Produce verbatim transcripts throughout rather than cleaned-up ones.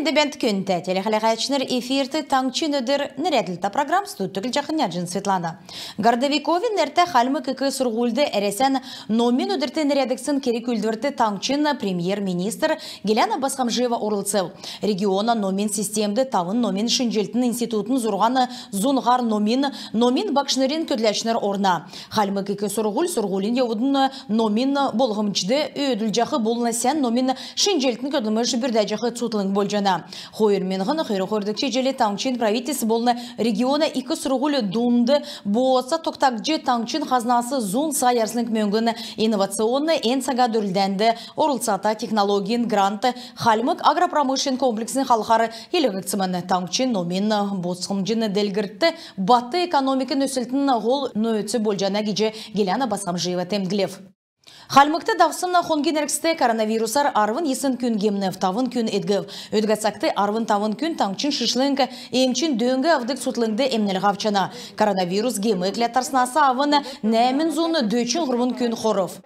Бәәнт, күндтә телехәләгәчнр! Эфирт «Таңһчин өдр» нерәдлтә программ. Студьд Түглҗәхнә Җин Светлана. Городовиковин нертә Хальмг ик сурһульд Әрәсән номин өдрт нерәдгдсн керг-үүлдврт таңһчин премьер-министр Гиләнә Босхомджиева орлцв. Региона номин системд тавн номин шинҗллтин институтин, зурһан зун һар номин, номин багшнрин көдләчнр орна. Хальмг ик сурһуль сурһулин йовудын номин болмҗд өөдлүлҗәх болн сән номин шинҗллтин көдлмш бүрдәҗәх цутхлң болҗана. Хойр миңһн хөрн хойрдгч җилд таңһчин правительств болн региона ик сурһуль дунд бооца тогтагдҗ, таңһчин хазнас зун сай арслң мөңгн инновационн эн цага дүрлдәнд орлцата технологин грант хальмг агропромышленн комплексин халхар илгәгдсмн. Таңһчин номин босхмҗин делгрлт бат экономикин өслтин һол нөөц болҗана гиҗ Гиләнә Босхомджиева темдглв. Хальмгт давсн хонгин эргцд коронавирусар арвн йисн күн гемнв, тавн күн эдгв. Өдгә цагт арвн тавн күн таңһчин шишлң эмчин дөң авдг цутхлңд эмнлһ авчана. Коронавирус гем экләд тарснас авн нәәмн зун дөчн һурвн күн хорв.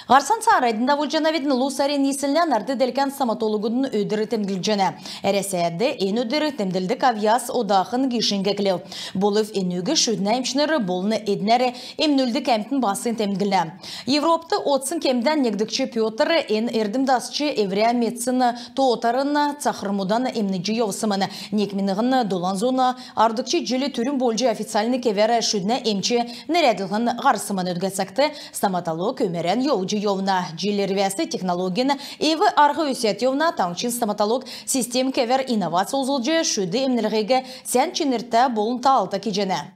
Һарцан цааранднь давулҗанавидн. Лу сарин йиснлә нарт-делкән стоматологудын өдр темдглҗәнә. Әрәсәд эн өдр темдглдг авъяс одахн гишң эклв. Болв энүг шүднә эмчнр болн эднәр эмнүлдг әмтн бас темдглнә. Европд одсн кемдән негдгч Пётр эн эрдм дасч, эврә медсн тоотарн, цахрмудан эмнҗ йовсмн. Нег миңһн долан зун арвдгч җил түрүн болҗ официальн кевәр шүднә эмч нерәдлһн һарсмн. Өдгә цагт стоматолог өмәрән йовҗ йовна. Җил ирвәс технологин эв-арһ өсәд йовна. Таңһчин стоматолог систем кевәр инновац олзлҗ, шүд эмнлһиг сән чинртә болн таалта кеҗәнә.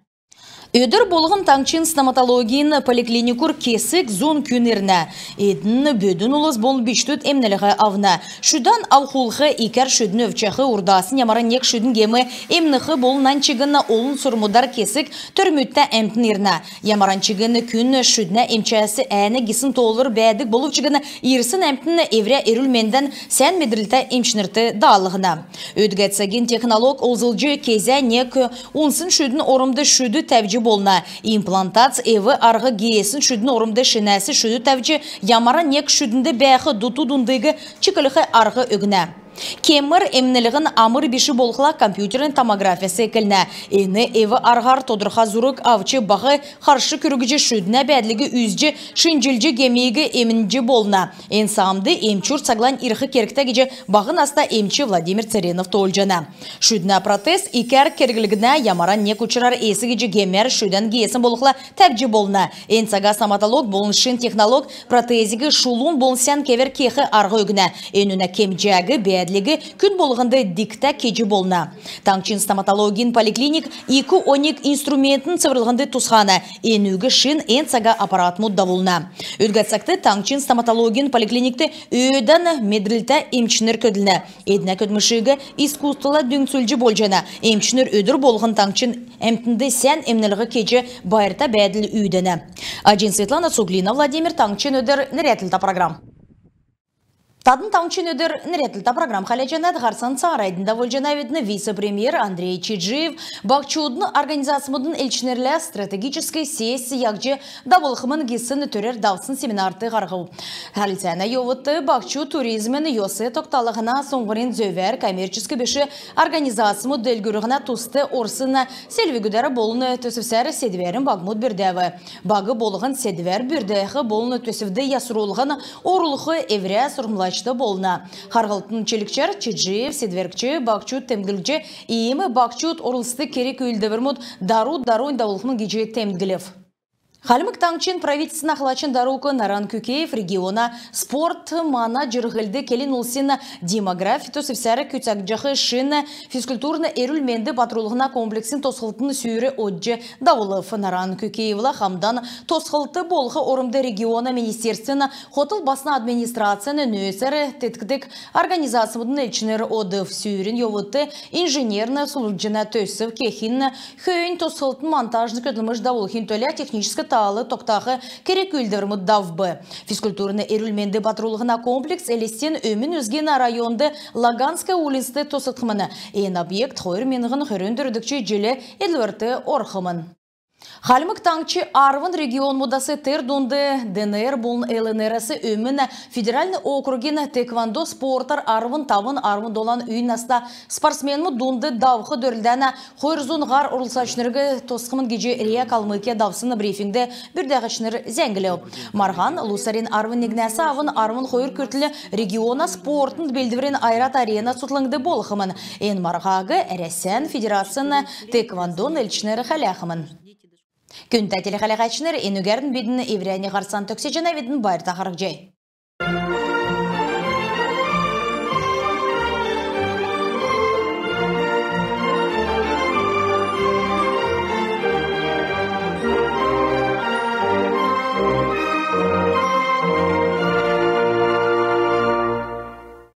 Өдр болһн таңһчин стоматологин поликлиникүр кесг зун күн ирнә. Эдн бөдүн улс болн бичкдүд эмнлһ авна. Шүдән авхулх, икәр шүдн өвчәх, урдаснь ямаран нег шүдн гем эмнх болн нань чигн олн сурврмудар кесг төрмүдтә әмтн ирнә. Ямаран чигн күн шүднә эмчәс әәнә гисн тоолвр бәәдг болв чигн, ирсн әмтн эврә эрүл-мендән сән медрлтә эмчнрт даалһна. Өдгә цагин технолог олзлҗ кезә нег унсн шүдн ормд шүд тәвҗ болна. Имплантац эв-арһ геесн шүдн ормд шинәс шүд тәвҗ, ямаран нег шүднд бәәх дуту-дундыг чиклх арһ өгнә. Кемр эмнлһн амр биш болхла, компьютерн томографияс эклнә. Эн эв-арһар тодрха зург авч, баһ харш күргҗ, шүднә бәәдлиг үзҗ, шинҗлҗ, гемиг эмнҗ болна. Эн саамд эмчүр цаглань ирх кергтә гиҗ баһ наста эмч Владимир Церенов тоолҗана. Шүднә протез икәр керглгднә. Ямаран нег учрар эс гиҗ гемәр шүдән геесн болхла, тәвҗ болна. Эн цага стоматолог болн шин технолог протезиг шулун болн сән кевәр кех арһ өгнә. Энүнә кемҗәг, бәәдлиг күн болһнд дигтә кеҗ болна. Таңһчин стоматологин поликлиник ик оньг инструментин цеврлһнд тусхана. Энүг шин эн цага аппаратмуд давулна. Өдгә цагт таңһчин стоматологин поликлиникт өөдән медрлтә эмчнр көдлнә. Эднә көдлмшиг искусствла дүңцүлҗ болҗана. Эмчнр өдр болһн таңһчин әмтнд сән эмнлһ кеҗ, байрта бәәдл үүдәнә. Аҗин Светлана, Цуглина Владимир, «Таңһчин өдр» нерәдлтә программ. Тадн «Таңһчин өдр» нерәдлтә программ хәләҗәнәт. Һарцан цааранднь давулҗанавидн. Вице-премьер Андрей Чиджиев баһчудын организацмудын элчнрлә стратегическ сессь яһҗ давулхмн гисн төрәр давсн семинарт һарһв. Харһлцана йовудт баһчуд туризмин йос тогталһна, суңһврин зөвәр коммерческ биш организацмуд делгрүлһнә туст орсн селвгүдәр болн төсвсәр седвәрин багмуд бүрдәв. Баг болһн седвәр бүрдәх болн төсвд ясрулһн орулх эврә сурһмҗлачта болна. Харһлтын чилгчәр Чиджиев седвәрч баһчуд темдглҗ, иим баһчуд орлцдг керг-үүлдврмүд дару-дарунь давулхмн гиҗ темдглв. Хальмг Таңһчин правительствин ахлачин дарук Наран Күкеев региона «Спорт — мана җирһлд» келн-улсин «Демография» төсвсәр күцәгдҗәх шин физкультурн эрүл-менд батрулһна комплексин тосхлтын сүүр одҗ давулв. Наран Күкеевлә хамдан тосхлт болх ормд региона министерствин, хотл балһсна администрацин, нөөцәр теткдг организацмудын элчнр одв. Сүүрин йовудт инженерн сулдҗана төсв кехин хөөн тосхлтын монтажн көдлмш давулхин төлә техническ таал тогтах керг-үүлдврмүд давв. Физкультурн эрүл-менд батрулһна комплекс Элстин өмн үзгин районд Лаганская уульнцд тосхгдхмн. Эн объект хойр миңһн хөрн дөрвдгч җил эдлврт орхмн. Хальмг Таңһч арвн регионмудас, тер дунд ДНР болн ЛНР-с, Өмн федеральн округин тхэквондо спортар арвн тавн — арвн долан үйн наста спортсменмүд дунд давх дөрлдәнә хойр зун һар орлцачнриг тосхмн гиҗ РИА Калмыкия давсн брифингд бүрдәһәчнр зәңглв. Марһан лу сарин арвн негнәс авн арвн хойр күртл региона спортын белдврин «Ойрат Арена» цутхлңд болхмн. Эн марһаг Әрәсән Федерацин тхэквондон элчнр хәләхмн. Күндтә телехәләһәчнр, энүгәрн бидн эврәннь һарцан төгсәҗәнәвидн. Байрта харһцхай.